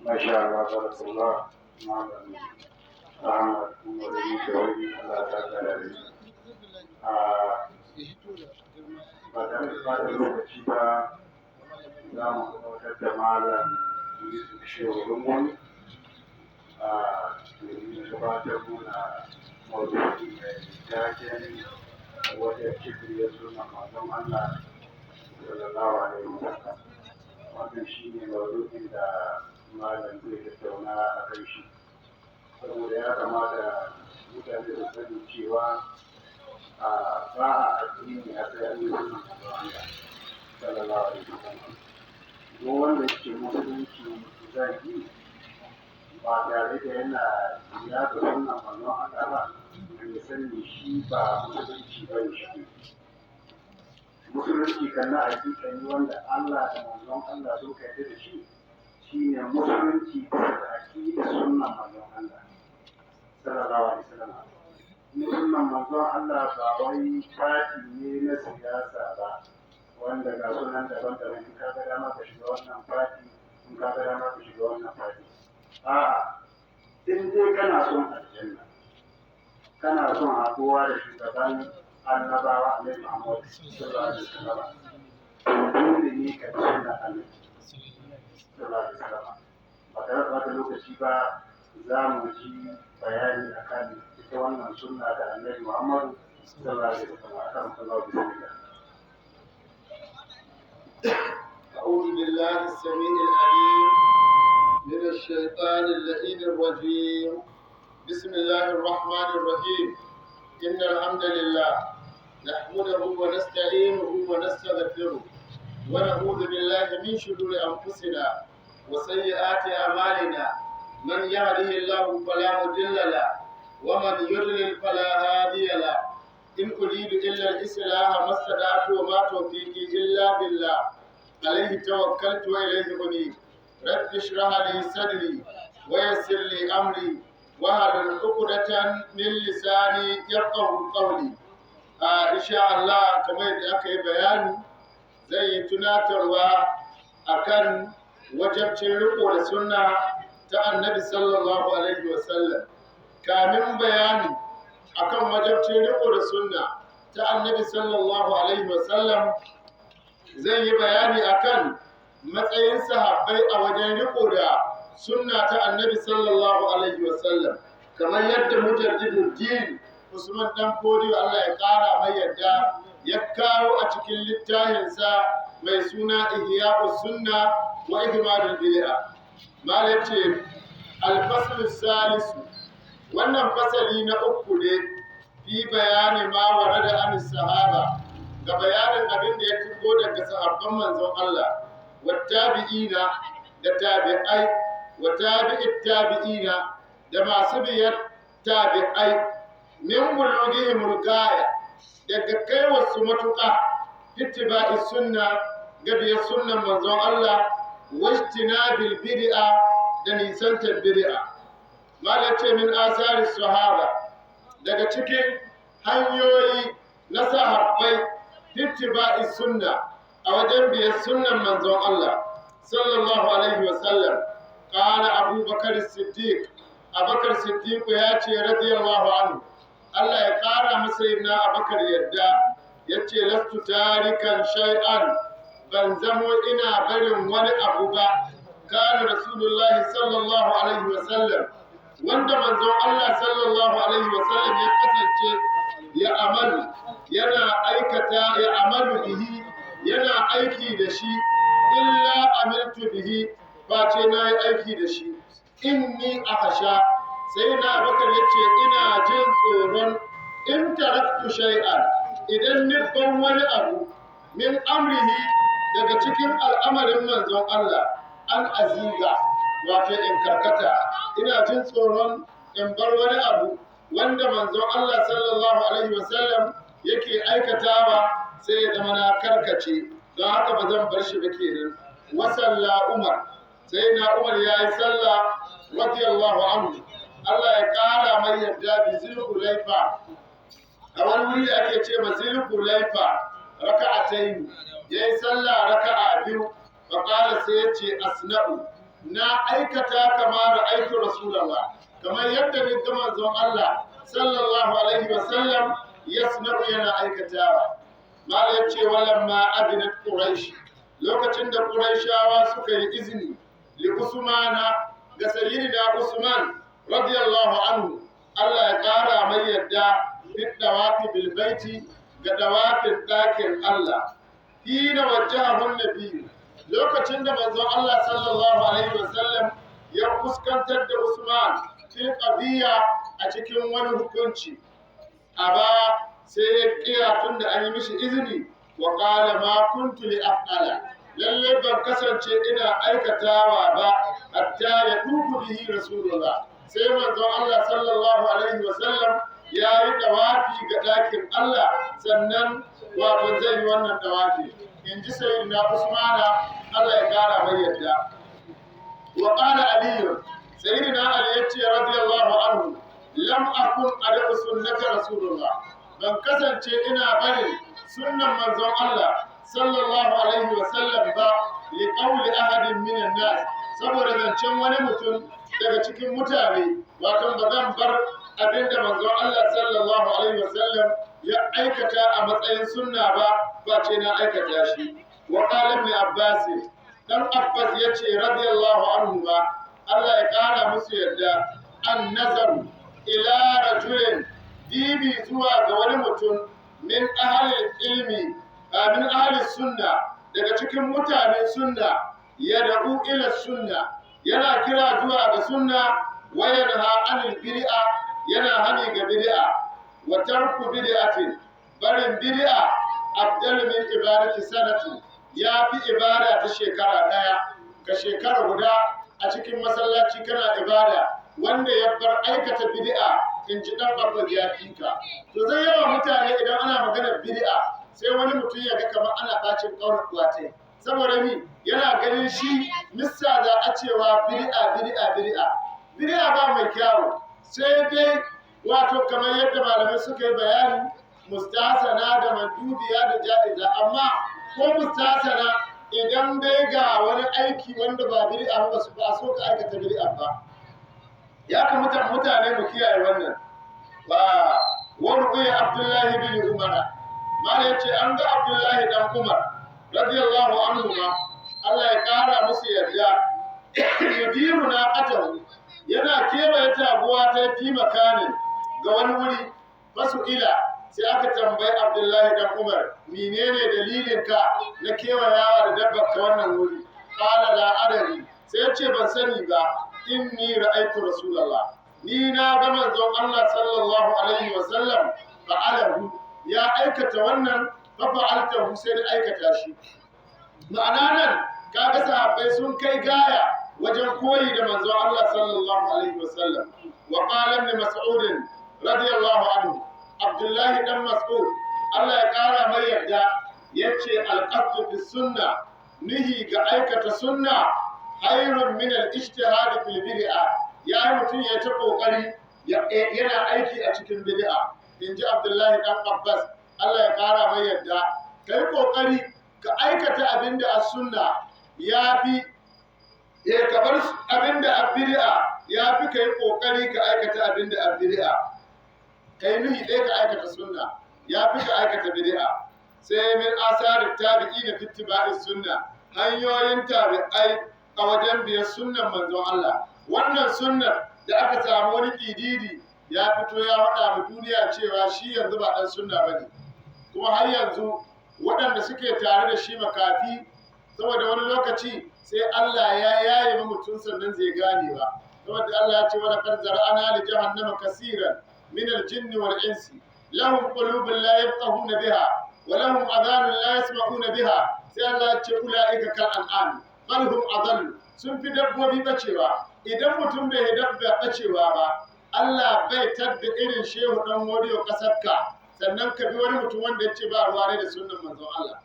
Masha Allah, barakallah, Malam Ahmad Umar Yusuf, Allah ta kara da shi. Ba tare da ɓata lokaci ba, za mu gabatar da Malam Yusuf Shehu Rungun domin gabatar muna maudu'i mai taken wata cibiyar sunan manzon Allah sallallahu alaihi wasallam. Wannan shi ne maudu'in da malam zai tattauna a kan shi, saboda ya kamata mutane su sani cewa ba a addini a sai an yi sunan manzon Allah sallallahu alaihi wasallam. Duk wanda yake musulunci zai yi ba tare da yana ya ga sunan manzon Allah ba, ya sani shi ba musulunci ba ne. Shi musulunci kan na hakikani wanda Allah da manzon Allah sun yarda da shi, shine musulunci bisa da aqidar sunnan manzon Allah sallallahu alaihi wasallam. Sunnan manzon Allah ba wai fati ne na siyasa ba, wanda ga sunan daban-daban, in ka ga dama ka shiga wannan fati, in ka ga dama ka shiga wannan fati. A'a, in dai kana son aljanna, kana son haɗuwa da shugaban annabawa Annabi Muhammad sallallahu alaihi wasallam, dole ne ka bi sunnar Annabi sallallahu alaihi wasallam. Ba tare da ɓata lokaci ba, za mu ji bayani akan ita wannan sunna da Annabi Muhammad sallallahu alaihi wasallam. Akan sallallahu bismillah. أعوذ بالله السميع العليم من الشيطان اللعين الرجيم. بسم الله الرحمن الرحيم. إن الحمد لله نحمده ونستعينه ونستغفره، ونعوذ بالله من شرور أنفسنا وسيئات أعمالنا. من يهده الله فلا مضل له، ومن يضلل فلا هادي له. إن أريد إلا الإصلاح ما استطعت، وما توفيقي إلا بالله، عليه توكلت وإليه أنيب. رب اشرح لي صدري ويسر لي أمري واحلل عقدة من لساني يفقه قولي. آه إن شاء الله kamar yadda aka yi bayani, zai yi tunatarwa akan wajabcin riko da sunna ta Annabi sallallahu alaihi wasallam. Kamin bayani akan wajabcin riko da sunna ta Annabi sallallahu alaihi wasallam, zan yi bayani akan matsayin sahabbai a wajen riko da sunna ta Annabi sallallahu alaihi wasallam, kamar yadda Mujaddiduddin Usman Dan Fodiyo, Allah ya kara mai yadda, ya kawo a cikin littafinsa mai suna Ihya'us Sunna wa Ihmadul Bid'a. Malai ce: Al-faslu salisu, wannan fasali na uku ne, fi bayani ma warada an sahaba, ga bayanin abin da ya tuko daga sahabban manzon Allah, wa tabi'ina, da tabi'ai, wa tabi'it tabi'ina, da masu biyar tabi'ai, min bulughihim gaya, daga kai wasu matuƙa, ittiba'i sunna, ga biyar sunnan manzon Allah, wajtinabil bid'a, da nisantar bid'a. Malai ce: min asari sahaba, daga cikin hanyoyi na sahabbai, ittiba'i sunna, a wajen biyar sunnan manzon Allah sallallahu alaihi wasallam. Qala Abubakar Siddiq, Abubakar Siddiq ya ce, radiyallahu anhu, Allah ya kara masa na Abubakar yadda, yace: lastu tarikan shay'an, ban zamo ina barin wani abu ba, kana Rasulullahi sallallahu alaihi wasallam, wanda manzon Allah sallallahu alaihi wasallam ya kasance ya amalu, yana aikata, ya amalu bihi, yana aiki da shi, illa amiltu bihi, face na yi aiki da shi. Inni akhsha, sai na Bakar yace, ina jin tsoron, in taraktu shay'an, idan ni ban wani abu, min amrihi, daga cikin al'amarin manzon Allah, an aziga, wato in karkata. Ina jin tsoron in bar wani abu wanda manzon Allah sallallahu alaihi wasallam yake aikatawa, sai ya zama na karkace. Don haka ba zan bar shi ba kenan. Wasalla Umar, sai na Umar ya yi sallah, radiyallahu anhu, Allah ya kara mai yadda, bi Zulhulaifa, a wani wuri da ake ce ma Zulhulaifa, raka'atayn, yayi sallah raka'a biyu. Fa qala, sai ya ce: asna'u Na aikata kama ra'aitu Rasulullah, kamar yadda ni ga manzon Allah sallallahu alaihi wasallam yasna'u, yana aikatawa. Mala yace walamma adinat Quraish, lokacin da Quraishawa suka yi izini li Usmana, ga sayyidina Usman radiyallahu anhu, Allah ya kara mai yadda, fi dawafi bil baiti, ga dawafin ɗakin Allah, hina wajjahu nabi, lokacin da manzon Allah sallallahu alaihi wasallam ya fuskantar da Usman fil qadiyya, a cikin wani hukunci, aba, sai ya kiya tun da an yi mishi izini, wa qala ma kuntu li af'ala, lalle ban kasance ina aikatawa ba, hatta ya duku bihi Rasulullah, sai manzon Allah sallallahu alaihi wasallam ya yi dawafi ga ɗakin Allah sannan wato zai yi wannan dawafi, in ji sayyidina Usmana, Allah ya kara mai yadda. Wa qala Ali, sayyidina Ali yace radiyallahu anhu, lam akun ad'u sunnata Rasulullah, ban kasance ina barin sunnan manzon Allah sallallahu alaihi wa sallam ba, li qawli ahadin minan nas, saboda zancen wani mutum daga cikin mutane, wato ba zan bar abinda manzon Allah sallallahu alaihi wa sallam ya aikata a matsayin sunna ba face na aikata shi. Wa qala Ibn Abbas, dan Abbas yace radiyallahu anhu ba, Allah ya kara musu yadda, an nazaru ila rajulin, dibi zuwa ga wani mutum, min ahli ilmi, min ahli sunna, daga cikin mutanen sunna, ya da'u ila sunna, yana kira zuwa ga sunna, wa yanha anil bid'a, yana hani ga bid'a, wa tarku bid'atin, barin bid'a, afdalu min ibadati sanati, ya fi ibada ta shekara daya. Ka shekara guda a cikin masallaci kana ibada, wanda ya bar aikata bid'a, in ji dan Abbas, ya fi ka. To zai yawa mutane idan ana maganar bid'a sai wani mutum ya ga kamar ana bacin kaunar uwatai, saboda mi? Yana ganin shi missa za a cewa bid'a, bid'a, bid'a, bid'a ba mai kyawu, sai dai wato kamar yadda malamai suka yi bayani, mustasana da mandubiya da ja'iza. Amma ko mustasana, idan dai ga wani aiki wanda ba bid'a ba, su ba so ka aikata bid'a ba. Ya kamata mutane mu kiyaye wannan. Ba wani Abdullahi bin Umar, mala yace an ga Abdullahi dan Umar radiyallahu anhu ma, Allah ya kara musu yarda, yudiru na qatahu, yana kewaye taguwa ta fi makanin, ga wani wuri, fasu ila, sai aka tambayi Abdullahi dan Umar, menene dalilin ka na kewayawa da dabbar ka wannan wuri? Qala la adari, sai ya ce ban sani ba, inni ra'aytu Rasulullah, ni na ga manzon Allah sallallahu alaihi wa sallam fa'alahu, ya aikata wannan, fa fa'altahu, sai na aikata shi. Ma'ana nan kaga sahabbai sun kai gaya wajen koyi da manzon Allah sallallahu alaihi wa sallam. Wa qala Ibn Mas'ud radiyallahu anhu, Abdullahi dan Mas'ud, Allah ya kara mai yarda, yace al-qasdu fi sunna, nihi ga aikata sunna, khairun min al-ijtihad fil bid'a, yayi mutum ya ta kokari yana aiki a cikin bid'a, inji Abdullahi dan Abbas, Allah ya kara mai yarda. Kai kokari ka aikata abinda as sunna yafi ka bar abinda a bid'a, yafi kai kokari ka aikata abinda a bid'a. Kai nuhi ɗaya ka aikata sunna yafi ka aikata bid'a. Sai min asari tabi'ina fi ittiba'i sunna, hanyoyin tabi'ai a wajen biyar sunnan manzon Allah. Wannan sunnar da aka samu wani ƙididi ya fito ya faɗa mu duniya cewa shi yanzu ba ɗan sunna ba ne, kuma har yanzu waɗanda suke tare da shi makafi, saboda wani lokaci sai Allah ya yaye mu mutum sannan zai gane ba, saboda Allah ya ce wala qad zara'ana li jahannama kaseeran min al-jinni wal insi, lahum qulubun la yafqahuna biha wa lahum adhanun la yasma'una biha. Sai Allah ya ce ulaika kal an'am bal hum adall, sun fi dabbobi bacewa. Idan mutum bai dabba bacewa ba, Allah bai tadda irin Shehu Dan Modiyo kasarka, sannan ka bi wani mutum wanda ya ce ba ruwa ne da sunnan manzon Allah.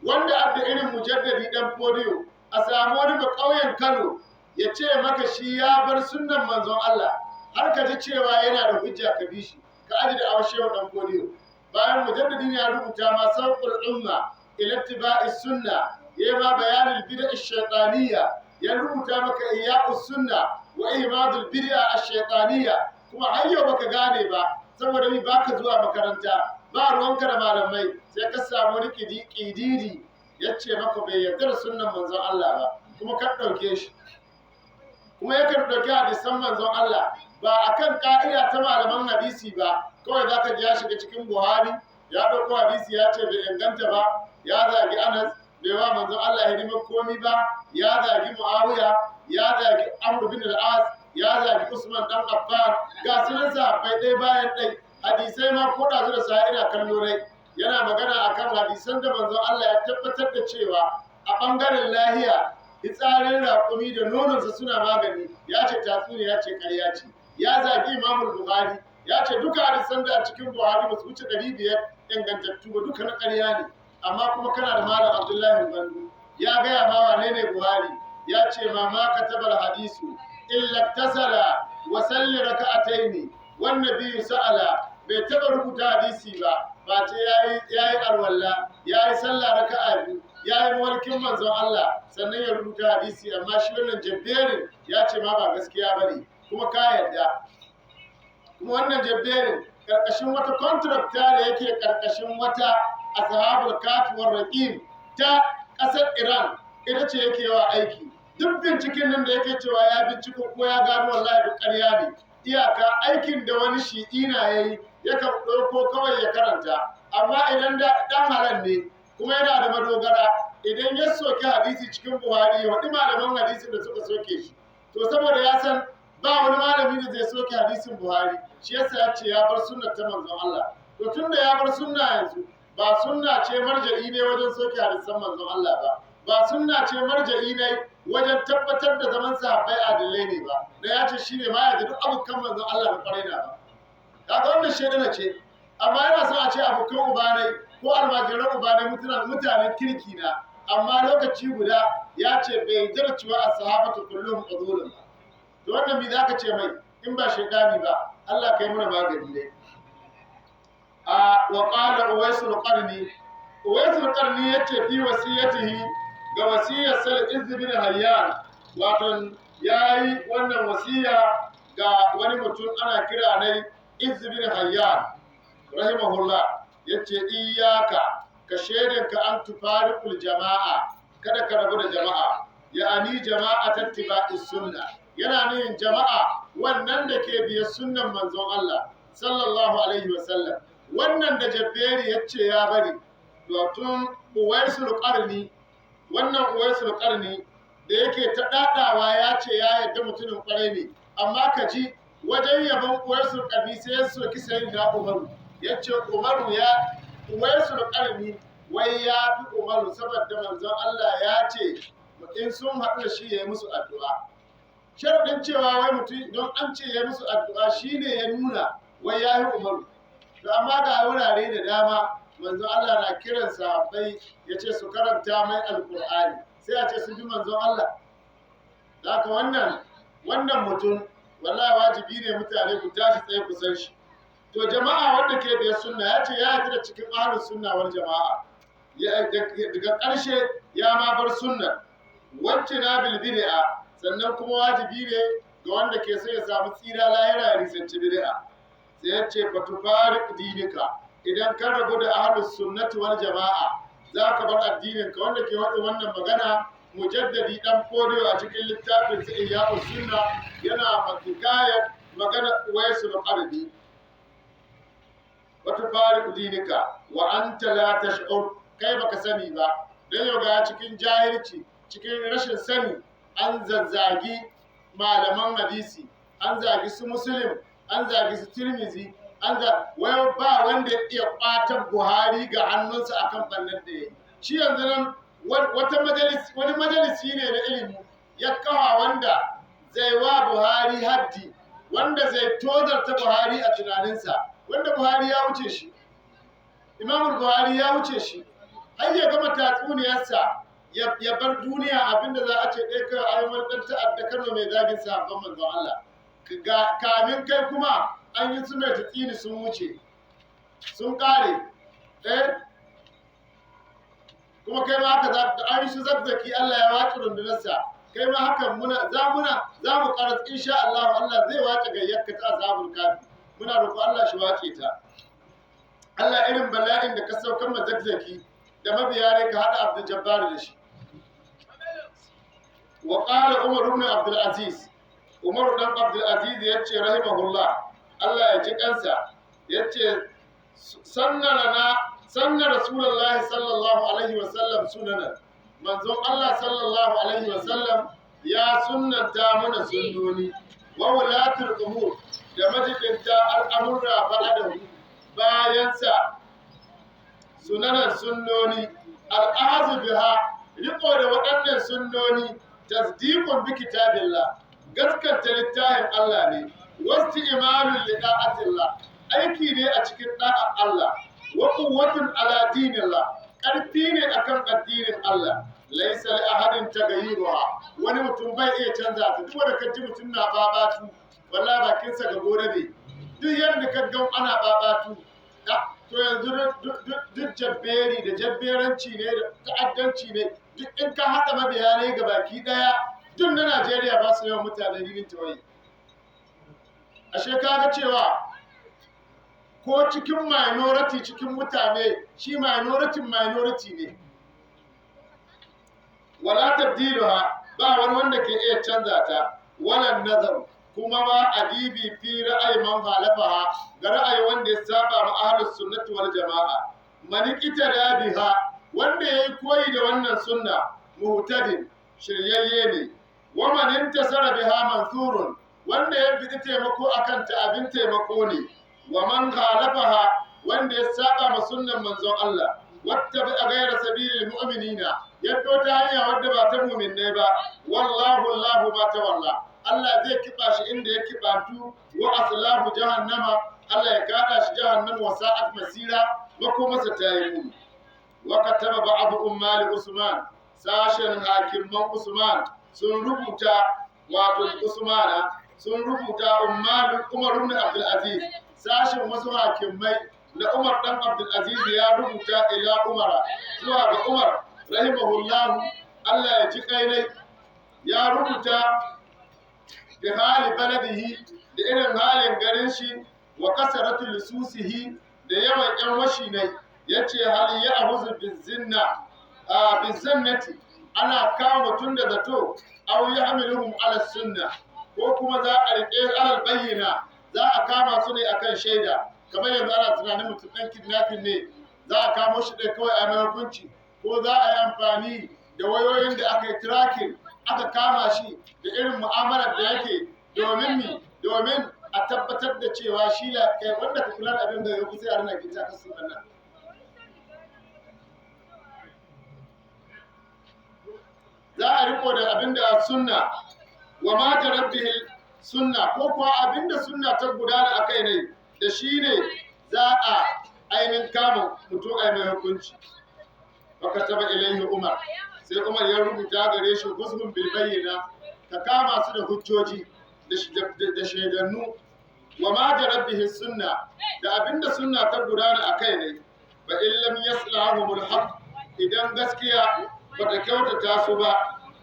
Wanda abda irin Mujaddadi Dan Fodiyo, a samu wani ba ƙauyen Kano ya ce maka shi ya bar sunnan manzon Allah, har ka ji cewa yana da hujja ka bi shi, ka aji da awar Shehu Dan Fodiyo, bayan Mujaddadi ya rubuta ma sauqul umma ila ittiba'i sunna, yayi ma bayanin bid'a shaytaniyya. Ya rubuta maka Ihya'us Sunna wa Ihmadul Bid'a ash-Shaytaniyya, kuma har yau baka gane ba saboda mi baka zuwa makaranta, ba ruwanka da malamai, sai ka samu wani kididi ya ce maka bai yarda da sunnan manzon Allah ba, kuma ka ɗauke shi. Kuma yakan ɗauki hadisan manzon Allah ba akan ka'ida ta malaman hadisi ba, kawai za ka ji ya shiga cikin Buhari ya ɗauko hadisi ya ce bai inganta ba, ya zagi Anas bai wa manzon Allah hidimar komi ba, ya zagi Muawiya, ya zagi Amr bin al-As, ya zagi Usman dan Affan, ga sunan sahabbai ɗaya bayan ɗai. Hadisai ma ko ɗazu da sa'a ina kallo rai yana magana akan hadisan da manzon Allah ya tabbatar da cewa a ɓangaren lahiya fitsarin raƙumi da nononsa suna magani, ya ce tatsuniya, ya ce ƙarya ce. Ya zagi Imamul Bukhari, ya ce duka hadisan da a cikin Buhari ba su wuce 500 ingantattu ba, duka na ƙarya ne. Amma kuma kana da Malam Abdullahi Gandu ya gaya ma wane ne Buhari, ya ce ma ma katabar hadisu illa tasala wa salli raka'ataini wan nabiyyu sa'ala, bai taba rubuta hadisi ba ba ce yayi alwala, yayi sallah raka'a biyu, yayi mawarkin manzon Allah sannan ya rubuta hadisi. Amma shi wannan jabberin ya ce ma ba gaskiya bane, kuma ka yarda. Kuma wannan jabberin karkashin wata contract da yake karkashin wata ashabul kafi war raqim ta kasar Iran, ita ce yake wa aiki. Duk binciken nan da yake cewa ya binciko ko ya gano, wallahi duk ƙarya ne. Iyaka aikin da wani shi'ina yayi yakan ɗauko kawai ya karanta. Amma idan da ɗan halal ne kuma yana da madogara, idan ya soke hadisi cikin Buhari ya faɗi malaman hadisin da suka soke shi. To saboda ya san ba wani malami da zai soke hadisin Buhari, shi yasa ya ce ya bar sunnar ta manzon Allah. To tunda ya bar sunna yanzu, ba sunna ce marja'i ne wajen soke hadisan manzon Allah ba, ba sunna ce marja'i ne wajen tabbatar da zaman sahabbai adalai ne ba, da ya ce shi ne ma ya duk abokan manzon Allah da kwarai na ba. Kaga wannan shaidana ce, amma yana son a ce abokan ubanai ko almajiran ubanai mutanen kirki na, amma lokaci guda ya ce bai yarda cewa as-sahabatu kulluhum udulun ba. To wannan me zaka ce mai in ba shaidani ba? Allah kai mana magani dai. A wa qala Uwaisul Qarni, Uwaisul Qarni yace fi wasiyatihi, ga wasiyar Sal Izz bin Hayyan, wato yayi wannan wasiya ga wani mutum ana kira ne Izz bin Hayyan rahimahullah, yace iyyaka, ka shaidanka, an tufariqul jama'a, kada ka rabu da jama'a, ya'ani jama'a tattiba'is sunna, yana nuhin jama'a wannan da ke biye sunnan manzon Allah sallallahu alaihi wasallam. Wannan da Jabberi yace ya bari, to tun Uwaisul Qarni, wannan Uwaisul Qarni da yake ta dadawa ya ce ya yarda mutumin kwarai ne, amma ka ji wajen yabon Uwaisul Qarni sai ya soki sayyidina Umaru, yace Umaru ya Uwaisul Qarni wai ya fi Umaru saboda manzon Allah ya ce in sun haɗu da shi ya yi musu addu'a. Sharaɗin cewa wai mutum don an ce ya musu addu'a shine ya nuna wai ya yi Umaru. To amma ga wurare da dama manzon Allah na kiran sahabbai ya ce su karanta mai Alƙur'ani, sai a ce su bi manzon Allah. Haka wannan mutum wallahi wajibi ne mutane ku tashi tsaye ku san shi. To jama'a wanda ke biyar sunna ya ce ya yarda da cikin ahlus sunna wal jama'a, daga ƙarshe ya ma bar sunna wacce na bil bid'a. Sannan kuma wajibi ne ga wanda ke so ya samu tsira lahira ya nisanci bid'a. Sai ya ce fa tufariq dinika, idan ka rabu da ahlus sunnati wal jama'a za ka bar addinin ka. Wanda ke faɗin wannan magana mujaddadi dan fodiyo a cikin littafin sa Ihya'us Sunna yana makikayar magana Uwaisul Qarni. Wa tufariq dinika wa anta la tash'ur, kai baka sani ba, dan yau ga cikin jahilci, cikin rashin sani, an zazzagi malaman hadisi, an zagi su Muslim, an zagi su Tirmizi, an za wai ba wanda ya iya kwatan Buhari ga hannunsa akan bannan da yayi. Shi yanzu nan wata majalis, wani majalisi ne na ilimi ya kawa wanda zai wa Buhari haddi, wanda zai tozarta Buhari a tunaninsa, wanda Buhari ya wuce shi, Imam Buhari ya wuce shi, har ya gama tatsuniyarsa ya bar duniya. Abinda za a ce ɗaya kawai ayi wani ɗan ta'adda Kano mai zagin sahabban manzon Allah. Kamin kai kuma an yi su mai tatsini sun wuce, sun ƙare. Kuma kai ma haka za an yi su Zakzaki, Allah ya wace rundunarsa, Kai ma hakan muna za muna za mu karas insha Allah. Allah zai wace gayyarka ta ashabul kafi. Muna roƙo Allah shi wace ta. Allah, irin bala'in da ka saukar ma Zakzaki da mabiya ne, ka hada Abdul Jabbar da shi. Wa qala Umar ibn Abdul Aziz, Umar dan Abdul Aziz yace, rahimahullah, Allah ya ji kansa, yace sannana sanna Rasulullahi sallallahu alaihi wa sallam sunana, manzon Allah sallallahu alaihi wa sallam ya sunnanta mana sunnoni, wa wulatul umur, da majibinta al'amurra, ba'adahu, bayansa, sunanan sunnoni. Al'azu biha, riko da waɗannan sunnoni, tasdiqun bi kitabillah, gaskanta littafin Allah ne, wasu imanun li da'atillah, aiki ne a cikin da'a Allah, wa quwwatun ala dinillah, ƙarfi ne akan addinin Allah. Laysa li ahadin tagayyuha, wani mutum bai iya canza ta. Duk wanda kaji mutum na babatu, wallahi bakinsa ga gorabe. Duk yadda ka ga ana babatu, to yanzu duk jabberi da jabberanci ne da ta'addanci ne. Duk in ka haɗa mabiya ne ga baki ɗaya, duk na Najeriya ba su yawan mutane Rimin Tawaye. Ashe kaga cewa ko cikin minority, cikin mutane, shi minority minority ne. Wala tabdiluha, ba wani wanda ke iya canza ta. Wala nazar, kuma ba adibi, fi ra'ayi man khalafaha, ga ra'ayi wanda ya saba ma ahlus sunnati wal jama'a. Man iqtada biha, wanda yayi koyi da wannan sunna, muhtadin, shiryayye ne. Wa man intasara biha mansurun, wanda ya bi taimako akan ta, abin taimako ne. Wa man khalafaha, wanda ya saba ma sunnan manzon Allah, wattabi ghayra sabilil mu'minina, ya ta hanya wadda ba ta mu'minai ba, wallahu Allahu ma tawalla, Allah zai kiba shi inda ya kibantu. Wa aslahu jahannama, Allah ya kada shi jahannama. Wa sa'at masira, makomarsa ta yi muni. Wa kataba ba'd ummali Usman, sashen hakimman Usman sun rubuta, wato Usmana sun rubuta, ummalu Umar ibn Abdul Aziz, sashen wasu hakimai na Umar dan Abdul Aziz ya rubuta ila Umara, zuwa ga Umar rahimahullahu, Allah ya ji kai, ya rubuta da hali baladihi, da irin halin garin shi, wa kasaratu lususihi, da yawan yan washi ne. Yace hal ya ahuzu bizinna a bizinnati, ana kama mutum da zato, aw yahmiluhum ala sunna, ko kuma za a rike alal bayyana, za a kama su ne akan shaida? Kamar yanzu ana tunanin mutum ɗan kidnapping ne, za a kamo shi ɗaya kawai a mai hukunci, ko za a yi amfani da wayoyin da aka yi tracking aka kama shi da irin mu'amalar da yake, domin mi? Domin a tabbatar da cewa shi la kai wanda ka kula da abin da ya kusa yaran na gita kasu wannan. Za a riko da abin da sunna, wa ma tarabbihi sunna, ko kuwa abin da sunna ta gudana a kai ne, da shi ne za a ainihin kama mutum a mai hukunci. Baka taba ilaihi Umar, sai Umar ya rubuta gare shi husnun bil bayyina, ka kama su da hujjoji da shaidannu, wa ma jarabbihi sunna, da abinda sunna ta gudana a kai ne. Fa in lam yaslahumul haqq, idan gaskiya bata kyautata su ba,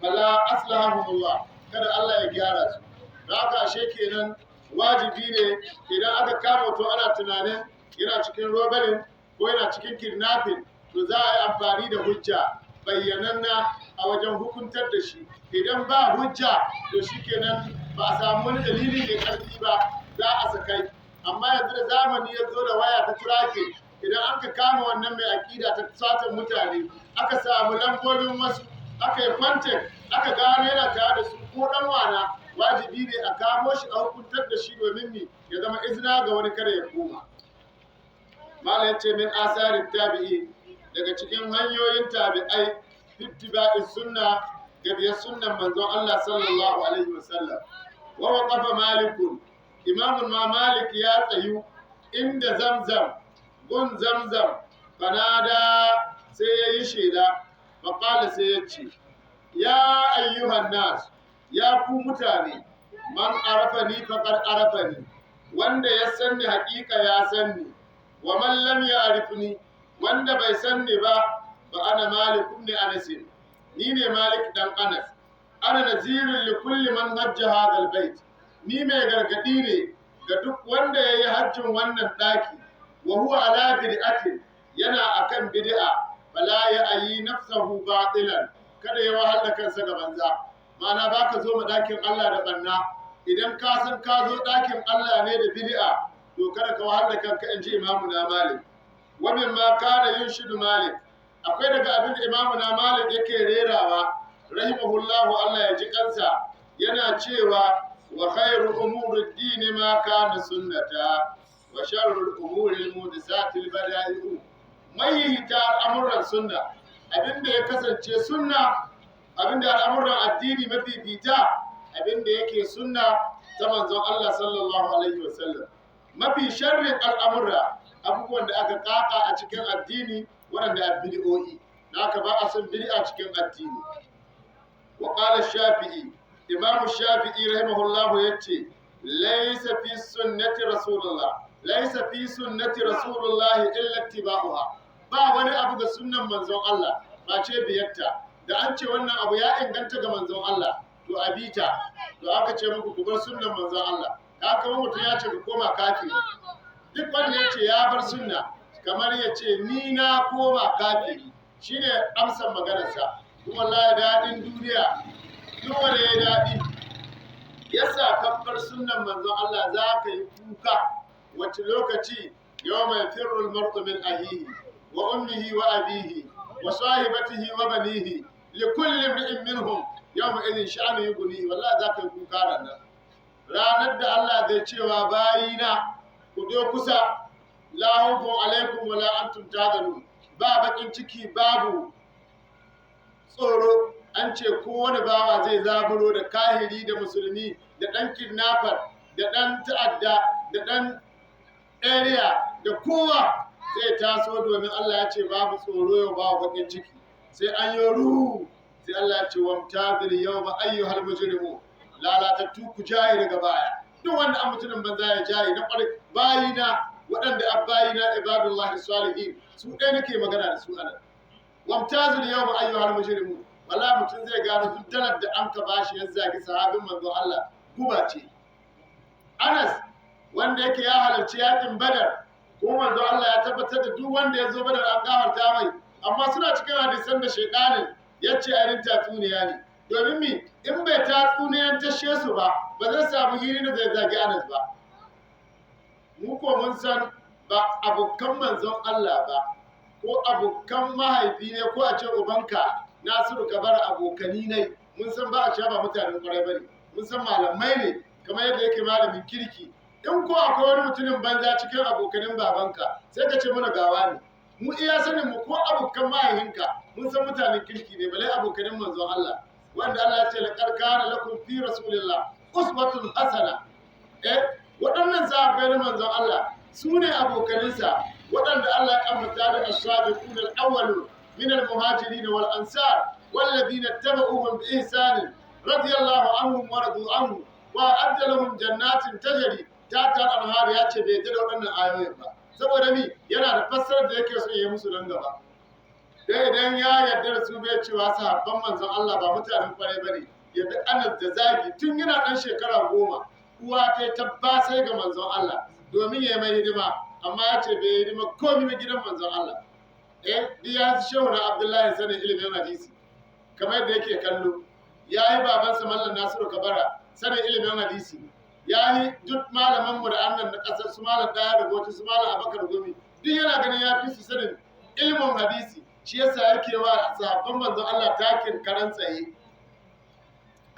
fala aslahumullah, kada Allah ya gyara su. Da haka ashe kenan wajibi ne idan aka kama mutum ana tunanin yana cikin robbery ko yana cikin kidnapping, to za a yi amfani da hujja bayyananna a wajen hukuntar da shi. Idan ba hujja, to shikenan, ba a samu wani dalili mai karfi ba, za a sakai. Amma yanzu da zamani ya zo da waya ta tracking, idan an ka kama wannan mai aƙida ta satan mutane, aka samu lambobin wasu, aka yi contact, aka gano yana tare da su ko dan wana, wajibi ne a kamo shi a hukuntar da shi, domin mi? Ya zama izina ga wani kada ya koma. Malam ya ce min asarin tabi'i, daga cikin hanyoyin tabi'ai, ittiba'i sunna, ga biyar sunnan manzon Allah sallallahu alaihi wasallam. Wa waqafa Malikun, imamun ma Malik ya tsayu inda Zamzam, gun Zamzam, fanada, sai ya yi shela, faƙala, sai ya ce, ya ayyuhan nas, ya ku mutane, man arafani faqad arafani, wanda ya sanni haƙiƙa ya sanni, wa man lam ya'rifni, wanda bai sanni ba, fa ana Malik ibn Anas, ni ne Malik dan Anas. Ana nazirun li kulli man hajja hadha albayt, ni mai gargadi ne ga duk wanda yayi hajjin wannan daki, wa huwa ala bid'atin, yana akan bid'a, fala ya ayi nafsahu batilan, kada ya wahala kansa ga banza. Ma'ana baka zo ma dakin Allah da banna, idan ka san ka zo dakin Allah ne da bid'a, to kada ka wahala kanka, inji Imamu na Malik. Wa mimma kana yunshidu Malik, akwai daga abin da Imamu na Malik yake rerawa rahimahullahu, Allah ya ji kansa, yana cewa wa khairu umuri dini ma kana sunnata wa sharrul umuri al-muhdathatil bada'i'u. Mai ta al'amuran sunna, abinda ya kasance sunna, abinda al'amuran addini mafifita, abinda yake sunna ta manzon Allah sallallahu alaihi wasallam. Mafi sharrin al'amura abubuwan da aka kaka a cikin addini waɗanda a bid'o'i, na haka ba a son bid'a cikin addini. Wa qala Shafi'i, Imam Shafi'i rahimahullahu yace laysa fi sunnati rasulullah, laysa fi sunnati rasulullah illa ittiba'uha. Ba wani abu ga sunnan manzon Allah ba ce biyarta. Da an ce wannan abu ya inganta ga manzon Allah, to abita. To aka ce muku ku bar sunnan manzon Allah, haka mutum ya ce ku koma kafiri. Duk wanda ya ce ya bar sunna, kamar ya ce ni na koma kafiri, shine amsar maganarsa. Kuma wallahi daɗin duniya duk wanda ya daɗi yasa kabbar sunnan manzon Allah, za ka yi kuka. Wace lokaci? Yawma yafirru al-mar'u min ahihi wa ummihi wa abihi wa sahibatihi wa banihi, li kulli imri'in minhum yawma idhin sha'nu yughnihi. Wallahi za ka yi kuka ranar, ranar da Allah zai cewa bayina ku do kusa, la khawfun alaikum wala antum tahzanun. Ba bakin ciki, babu tsoro. An ce kowane bawa zai zaburo, da kahiri da musulmi da ɗan kidnapper da ɗan ta'adda da ɗan area da kowa zai taso, domin Allah ya ce babu tsoro yau, babu bakin ciki. Sai an yi ruhu, sai Allah ya ce wamtazil yawma ayyuhal mujrimu, lalatattu ku jaye daga baya. Duk wanda an mutumin banza ya jaye, na kwarai bayina, waɗanda abbayina ibadullahi salihin, su ɗaya nake magana da su anan. Wamtazil yawma ayyuhal mujrimu. Wala mutum zai gano duk dalar da an ka bashi ya zagi sahabin manzon Allah guba ce. Anas, wanda yake ya halarci yakin Badar, kuma manzon Allah ya tabbatar da duk wanda ya zo Badar an gafarta mai, amma suna cikin hadisan da shaidanin ya ce ainihin tatsuniya ne. Domin mi? In bai tatsuniyan tashe su ba, ba zai samu hiri da zai zagi Anas ba. Mu ko mun san ba abokan manzon Allah ba, ko abokan mahaifi ne, ko a ce ubanka Nasiru Kabara abokani ne, mun san ba a cewa ba mutanen kwarai bane, mun san malamai ne kamar yadda yake malamin kirki. In ko akwai wani mutumin banza cikin abokanin babanka, sai ka ce mana gawa ne. Mu iya sanin mu, ko abokan mahaifinka mun san mutanen kirki ne, balai abokanin manzon Allah, wanda Allah ya ce laqad kana lakum fi rasulillah uswatun hasana. Waɗannan sahabbai na manzon Allah su ne abokaninsa, waɗanda Allah ya ambata da as-sabiquna al-awwalun من المهاجرين والأنصار والذين اتبعوهم بإحسان رضي الله عنهم ورضوا عنه وأعد لهم جنات تجري تحت الأنهار. Ya ce bai yarda da waɗannan ayoyin ba, saboda mi? Yana da fassarar da yake so ya yi musu nan gaba. Dai idan ya yarda da su, bai cewa sahabban manzon Allah ba mutanen kwarai bane. Ya bi Anas da zagi tun yana ɗan shekara 10, uwa ta tabbasai ga manzon Allah domin ya yi mai hidima, amma ya ce bai hidima komai ba gidan manzon Allah. Ya shehu na Abdullahi sanin ilimin hadisi kamar yadda yake kallo, ya yi babansa Mallam Nasiru Kabara sanin ilimin hadisi, ya yi duk malaman mu da annan na kasar su, Malam Daya Rubutu, su Malam Abakar Gumi, duk yana ganin ya fi su sanin ilimin hadisi. Shi yasa yake wa sahabban manzon Allah takin karan tsaye.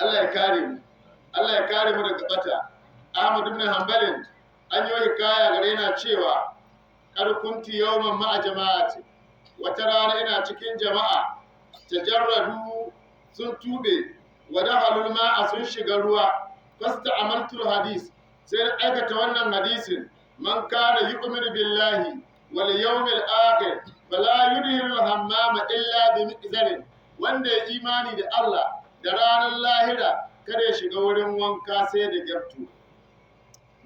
Allah ya kare mu, Allah ya kare mu daga bata. Ahmad ibn Hanbalin an yi hikaya gare yana cewa karkunti yawman ma'a jama'ati, wata rana ina cikin jama'a, tajarradu, sun tube, wa dakhalul ma'a, sun shiga ruwa, fasta amaltul hadis, sai na aikata wannan hadisin: man kana yu'minu billahi wal yawmil akhir fala yudkhilul hammama illa bi mi'zarin. Wanda ya imani da Allah da ranar lahira, kada ya shiga wurin wanka sai da gyartu.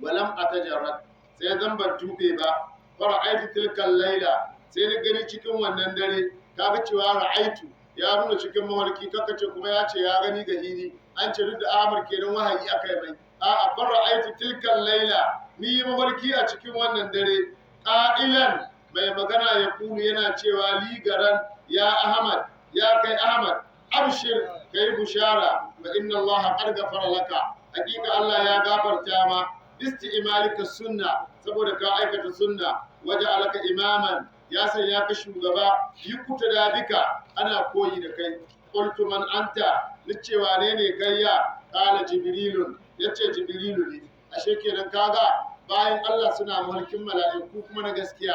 Walam atajarrad, sai zan ban tube ba. Fara'aitu tilkal laila, sai na gani cikin wannan dare. Kaga cewa ra'aitu. Ya nuna cikin mawarki, kakace kuma ya ce ya gani ga hili, an ce duk da Ahmad kenan wahayi aka yi mai. A'a, fara'aitu tilkan laila, ni yi mafarki a cikin wannan dare, ƙa'ilan mai magana ya kulu yana cewa ligaran ya Ahmad, ya kai Ahmad, abshir, kai bushara, fa inna Allah qad ghafara laka, hakika Allah ya gafarta ma isti'malika sunna, saboda ka aikata sunna, waja'alaka imaman, ya sanya ka shugaba, yi da bika, ana koyi da kai. Qultu man anta, ni cewa ne ne kai ya? Qala jibrilun, yace jibrilu ne. Ashe kenan kaga bayan Allah suna mulkin mala'iku kuma na gaskiya.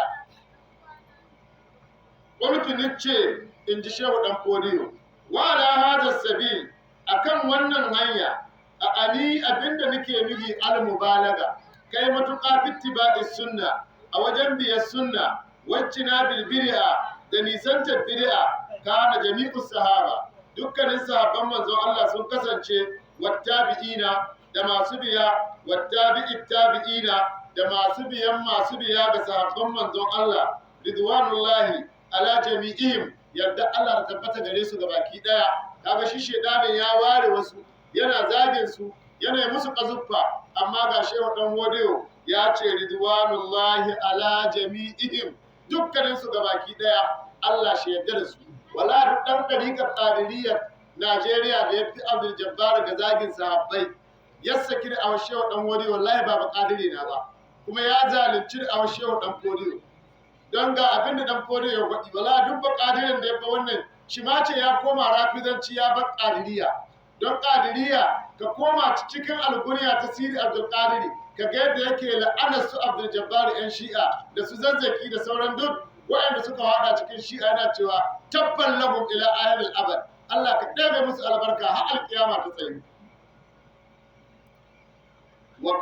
Qultu, nice in ji Shehu Dan Fodiyo, wa ala hadha sabil, akan wannan hanya, a ani abinda nake nufi al mubalaga, kai matuƙa, fi ittiba'i sunna, a wajen biyar sunna, wacce na bil bid'a, da nisantar bid'a. Kana jami'u sahaba, dukkanin sahabban manzon Allah sun kasance, wattabi'ina, da masu biya, wattabi'i tabi'ina, da masu biyan masu biya ga sahabban manzon Allah, ridwanullahi ala jami'ihim, yadda Allah ta tabbata gare su ga baki daya. Kaga shi shedanin ya ware wasu yana zagin su, yana yi musu kazuffa, amma ga Shehu Dan Wodiyo ya ce ridwanullahi ala jami'ihim, dukkanin su ga baki daya, Allah shi yarda da su. Wala duk dan dariƙar Qadiriyya Najeriya da ya fi Abdul Jabbar ga zagin sahabbai ya saki da awar Shehu Dan Wodiyo, wallahi ba Qadiri na ba, kuma ya zalunci da awar Shehu Dan Fodiyo, don ga abin da Dan Fodiyo ya faɗi. Wala duk ba Qadirin da ya fa wannan shi ma ce ya koma Rafizanci, ya bar Qadiriyya. Don Qadiriyya, ka koma cikin Alguniya ta Siri Abdul Qadiri, ka ga yadda yake la'anar su Abdul Jabbar yan Shi'a da su Zazzaki da sauran duk waɗanda suka haɗa cikin Shi'a, yana cewa tabban lahum ila ahiril abad, Allah ka ɗebe musu albarka har alƙiyama ta tsayu. Wa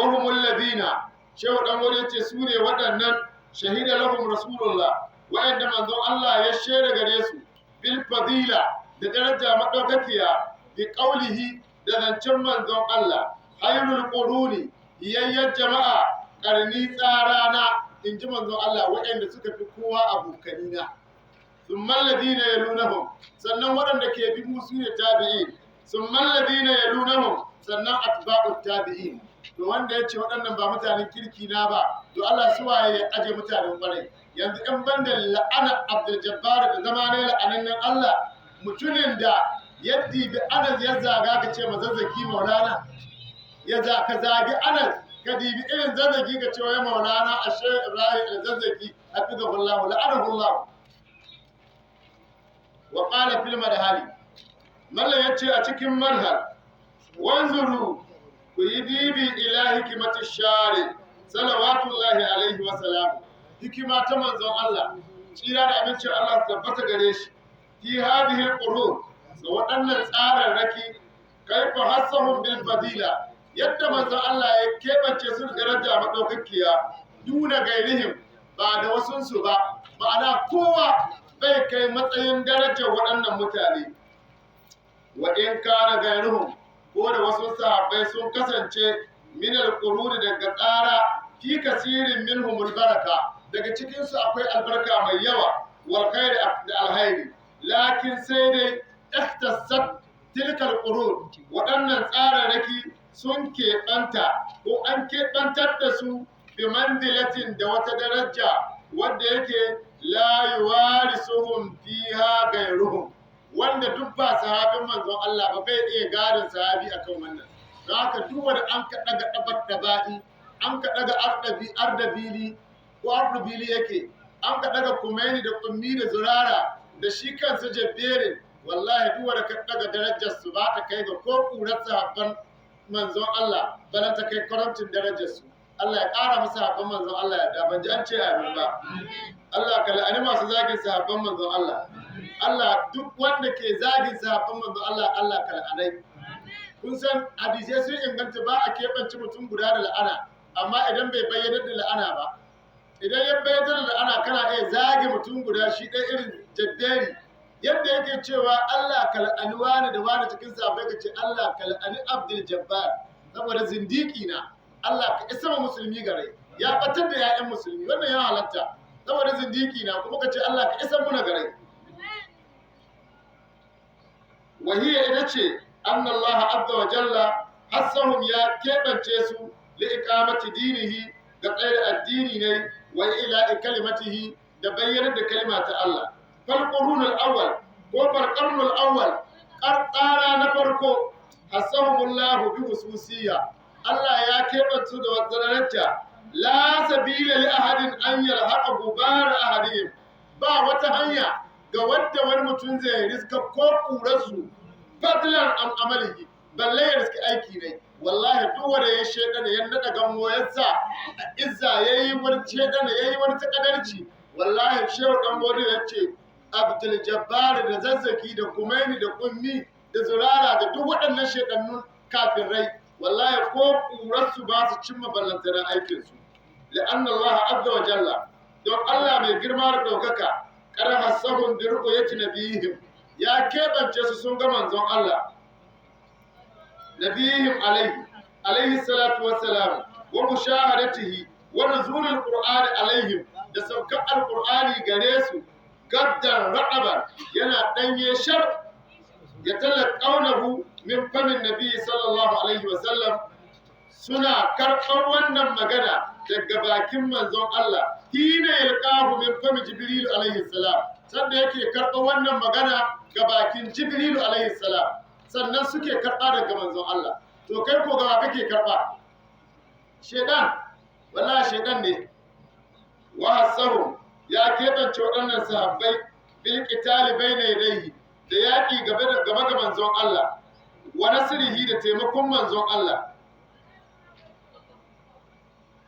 humul ladina, Shehu Dan Wuri yace su ne waɗannan, shahida lahum Rasulullah, waɗanda manzon Allah ya shaida gare su bil fadila, da daraja madaukakiya, bi qaulihi, da zancen manzon Allah, khairul quruni, yayyan jama'a, karni tsarana, in ji manzon Allah, waɗanda suka fi kowa abokanina, thumma alladhina yalunahum, sannan waɗanda ke bi musu ne tabi'in, thumma alladhina yalunahum, sannan atba'ut tabi'in. To wanda ya ce waɗannan ba mutanen kirki na ba, to Allah su waye ya aje mutanen kwarai yanzu in banda la'ana Abdul Jabbar da zama ne la'anannen Allah, mutumin da ya dibi Anas ya zaga, ka ce mazazzaki maulana, ya za ka zagi Anas, ka dibi irin Zazzaki ka ce wai maulana ashe Ibrahim al-Zazzaki hafizahullah, la'anahu. Wa qala fil madhali, mallan yace a cikin marhal, wanzuru, ku yi dibi, ila hikimati shari salawatullahi alaihi wa salam, hikima ta manzon Allah, tsira da amincin Allah tabbata gare shi, fi hadhihi alqurun, ga waɗannan tsararraki, kaifa hassahum bil fadila, yadda manzon Allah ya keɓance su da daraja madaukakiya, duna gairihim, ba da wasunsu ba, ma'ana kowa bai kai matsayin darajar waɗannan mutane. Wa in kana gairuhum, ko da wasu sahabbai sun kasance, min alquruni, daga tsara, fi kasirin minhum baraka, daga cikin su akwai albarka mai yawa, wal khairi, da alhairi, lakin sai dai ikhtassat tilka alqurun, waɗannan tsararraki sun keɓanta ko an keɓantar da su, bi manzilatin, da wata daraja wadda yake la yuwarisuhum fiha gairuhum, wanda duk ba sahabin manzon Allah ba bai iya gadon sahabi akan wannan. Don haka duk wanda an ka daga dabar daba'i, an ka daga ardabi ardabili ko ardabili yake, an ka daga Kumaini da Kummi da Zurara da shi kansa Jabberin, wallahi duk wanda ka daga darajar su ba ta kai ga ko kurar sahabban manzon Allah, balan ta kai karamcin darajar su. Allah ya ƙara masa sahabban manzon Allah ya da ban ji an ce amin ba. Allah ka la'ani masu zagin sahabban manzon Allah. Allah, duk wanda ke zagin sahabban manzon Allah, Allah ka la'anai. Kun san hadisai sun inganta, ba a keɓance mutum guda da la'ana, amma idan bai bayyana da la'ana ba, idan ya bayyana da la'ana, kana iya zage mutum guda shi ɗaya, irin Jabberi yadda yake cewa Allah ka la'ani wani da wani cikin sahabbai, ka ce Allah ka la'ani Abdul Jabbar saboda zindiki na, Allah ka isa ma musulmi gare, ya batar da 'ya'yan musulmi. Wannan ya halatta saboda zindiki na, kuma ka ce Allah ka isa muna gare. Wahiya ita ce annallaha azza wa jalla hassahum ya keɓance su li iqamati dinihi ga tsayar addini ne wa ila kalimatihi da bayyanar da kalima ta Allah. Fal qurunul awwal ko fal qarnul awwal, tsara na farko, hassahumullahu bi hususiyya, Allah ya keɓance da wata daraja la sabila li ahadin an yalhaqa gubara ahadihim, ba wata hanya ga wadda wani mutum zai riska ko ƙurarsu, fadlan an amalihi, balle ya riski aiki ne. Wallahi duk wanda ya shedana ya nada gammo ya sa izza yayi wani shedana yayi wani takadarci, wallahi Shehu Dan Bodi ya ce Abdul Jabbar da Zazzaki da Kumaini da Kummi da Zurara da duk waɗannan shedannun kafirai, wallahi ko ƙurarsu ba su cimma ballantana aikinsu. La'anna Allah azza wa jalla, don Allah mai girma da ɗaukaka, karhassahum bi ru'yati nabiyihim, ya keɓance su sun ga manzon Allah nabiyihim alaihi salatu wassalam, wa mushahadatihi wa nuzulil qur'ani alaihim, da saukar alqur'ani gare su gaddan ra'aban, yana danye shar, ya talaqawnahu min famin nabi sallallahu alaihi wasallam, suna karɓar wannan magana daga bakin manzon Allah hina yalqahu min fami Jibril alaihi salam, sanda yake karɓar wannan magana ga bakin Jibril alaihi salam, sannan suke karɓa daga manzon Allah. To kai ko gawa kake karɓa? Shedan, wallahi shedan ne. Wa hasahu, ya keɓance waɗannan sahabbai bil qitali bayna yadayhi, da yaƙi gaba ga manzon Allah, wa nasrihi, da taimakon manzon Allah.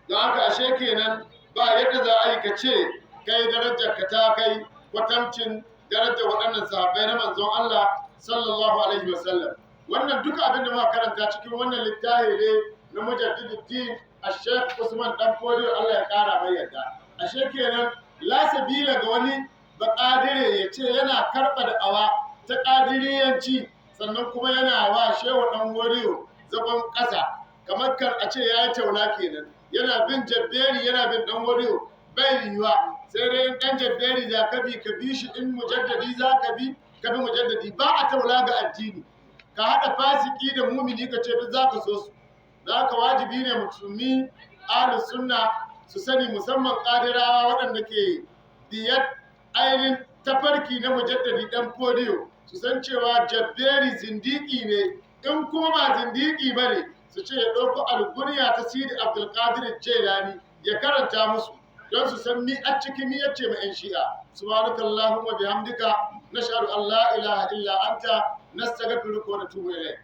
Don haka ashe kenan ba yadda za a yi ka ce kai darajar ka ta kai kwatamcin darajar waɗannan sahabbai na manzon Allah sallallahu alaihi wasallam. Wannan duka abin da muka karanta cikin wannan littafi ne na Mujaddiduddin Sheikh Usman Dan Fodio, Allah ya kara mai yarda. Ashe kenan la sabila ga wani baƙadire ya ce yana karɓa da awa ta ƙadiriyanci sannan kuma yana wa Shehu Dan Fodio zagon ƙasa, kamar kar a ce ya yi tauna kenan, yana bin Jabberi yana bin Dan Wadiyo, bai yiwa. Sai dai in dan Jabberi za ka bi, ka bi shi, in mujaddadi za ka bi, ka bi mujaddadi. Ba a taula ga addini, ka haɗa fasiki da mumini ka ce duk za ka so su. Za ka wajibi ne musulmi ahlus sunna su sani, musamman ƙadirawa waɗanda ke biyar ainihin tafarki na Mujaddadi Dan Fodiyo, su san cewa Jabberi zindiki ne. In kuma ba zindiki ba ne, su ce ya ɗauko alguniya ta Sidi Abdulkadir Jelani ya karanta musu don su san mi a cikin mi yace ma 'yan Shi'a. Subhanakallahumma bihamdika, nashhadu an la ilaha illa anta, nastaghfiruka wa natubu ilayk.